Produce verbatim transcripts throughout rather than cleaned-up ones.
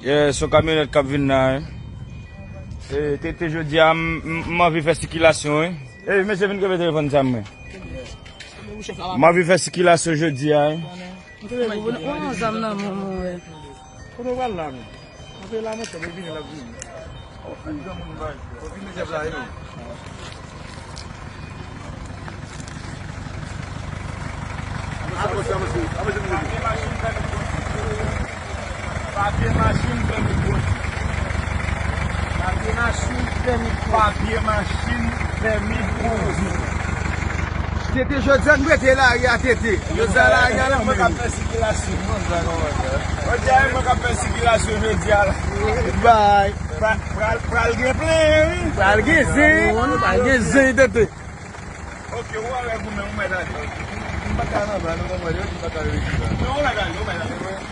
Yeah, se yon kamyonèt k ap vin la, wi. E, te, te jodi a, m, m, m anvi fè sikilasyon, wi. E, mesye, vin kenbe telefòn sa mwen. M anvi fè sikilasyon jodi a, wi. Ou pran zam nan men mwen, wè. Kote w pral la, men? Antre la, monchè, men vini, l ap vini. Ou fin granmoun bay. Ou fin mezèv la, e men. Avanse, avanse, avanse, avanse. Papye machin, pèmi kondwi. Papye machin, pèmi kondwi. Papye machin, pèmi kondwi. Tete, jodi a n prete lari a, Tete. Jodi a lari a nan men nou. Jodi a e mwen k ap fè sikilasyon. Jodi a e mwen k ap fè sikilasyon jodi a la. Bay. Pra-, pral, pral gen plen, wi. Pral gen zen, pral gen zen, Tete. Ok, ou avèk ou menm, ou mèt ale. M pa ka nan bal, ou konprann, m pa ka rete la. Non, ou mèt ale, ou mèt ale.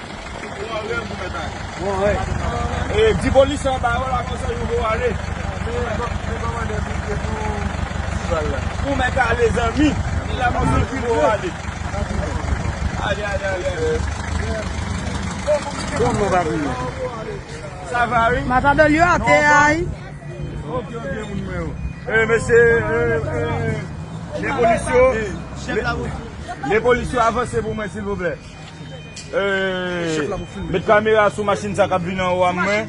Ou avèk ou mèt ale. Bon, wè. E, di polisye anba yo la, konsa yo pou ale. Men, men kòmandè bouke pou ti bal la. Ou mèt ale, zanmi. Di la konsa yo pou ale. Ale, ale, ale, ale. Kòman w pa vini? Sa va, wi? Matadòl yo atè a, wi. Ok, ok, moun mwen yo. E, mesye, e, e, le polis yo, le, le polis yo avanse pou mwen, silvouplè. E, met kamera sou machin sa k ap vin anwo a mwen.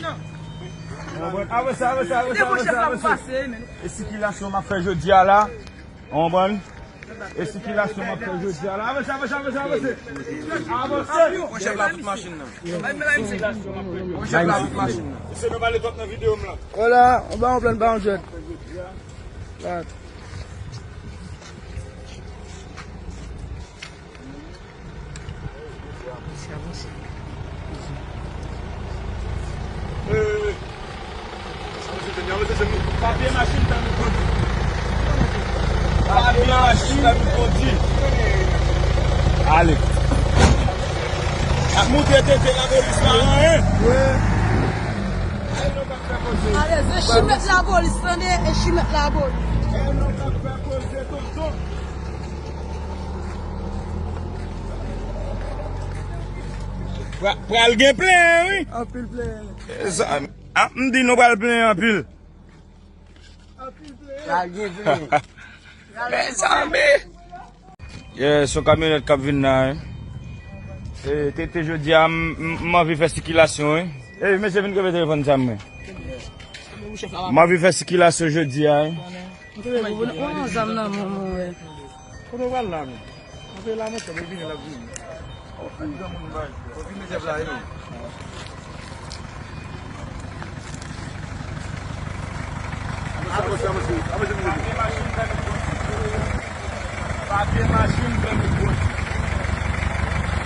Avanse, avanse, avanse, avanse, avanse. E sikilasyon m ap fè jodi a la. Ou konprann? E sikilasyon m ap fè jodi a la. Avanse, avanse, avanse, avanse. Avanse. Pran chèf la, tout machin nan. Pran chèf la, tout machin nan. Mesye, nou pale twòp nan videyo m lan. Hola, on ba yon plen, ba yon djèt. Papye machin, pèmi kondwi. Papye machin, pèmi kondwi. Ale. Ap moute tete lapolis la, hein? Wi. Ale, se chimèt lapolis, tande? E chimèt lapolis. Pra-, pral gen plen, wi. Anpil plen. E sa, a, m di nou pral plen anpil. Anpil plen. Pral gen plen. Mezanmi. Yeah, se yon kamyonèt k ap vin la, wi. E, te, te jodi a, m, m, m anvi fè sikilasyon, wi. E, mesye, vin kenbe telefòn sa mwen. M anvi fè sikilasyon jodi a, wi. Ou pran zam nan men mwen, wè. Kote w pral la, men? Antre la, monchè, men vini, l ap vini. Ou fin granmoun bay. Ou fin mezèv la, e men. Avanse, avanse, avanse, avanse, avanse. Papye machin, pèmi kondwi.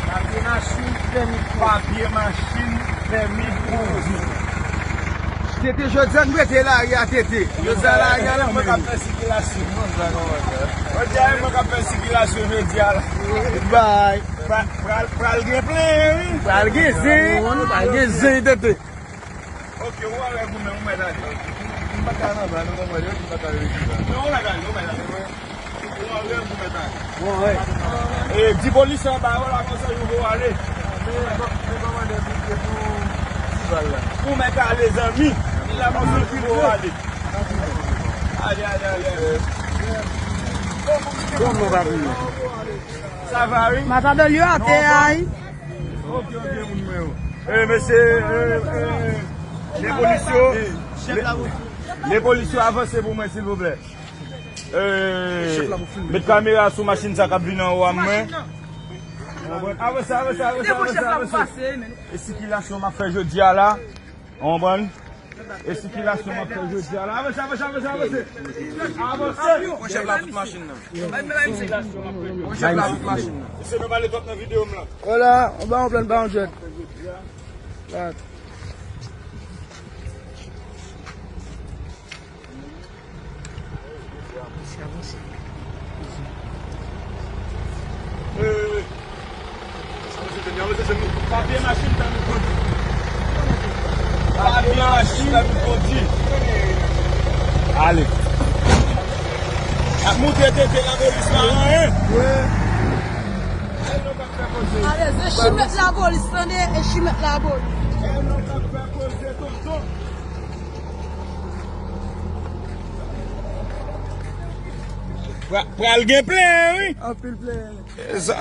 Papye machin, pèmi kondwi. Papye machin, pèmi kondwi. Tete, jodi a n prete lari a, Tete. Jodi a lari a nan men nou. Jodi a e mwen k ap fè sikilasyon jodi a la. Bay. Pra-, pral, pral gen plen, wi. Pral gen zen, pral gen zen, Tete. Ok, ou avèk ou menm, ou mèt ale. M pa ka nan bal, ou konprann, m pa ka rete la. Non, ou mèt ale, ou mèt ale. Ou avèk ou mèt ale. Bon, wè. E, di polisye anba yo la, konsa yo pou ale. Men, men kòmandè bouke pou ti bal la. Ou mèt ale, zanmi. Di la konsa yo pou ale. Ale, ale, ale, ale. Kòman w pa vini? Sa va, wi. Matadòl yo atè a, wi. Ok, ok, moun mwen yo. E, mesye, e, e, le polis yo, le, le polis yo avanse pou mwen, silvouplè. E, met kamera sou machin sa k ap vin anwo a mwen. Avanse, avanse, avanse, avanse, avanse. E sikilasyon m ap fè jodi a la. Ou konprann? E sikilasyon m ap fè jodi a la. Avanse, avanse, avanse, avanse. Avanse. Pran chèf la, tout machin nan. Pran chèf la, tout machin nan. Mesye, nou pale twòp nan videyo m lan. Hola, on ba yon plen, ba yon djèt. Papye machin, pèmi kondwi. Papye machin, pèmi kondwi. Ale. Ap moute tete lapolis la, hein? Wi. Ale, se chimèt lapolis, tande? E chimèt lapolis. Pra- Pral gen plenyen, wi. Anpil plenyen. Sa,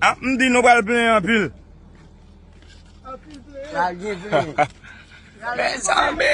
a, m di nou pral plenyen anpil. Anpil plenyen. Pral gen plenyen. Mezanmi.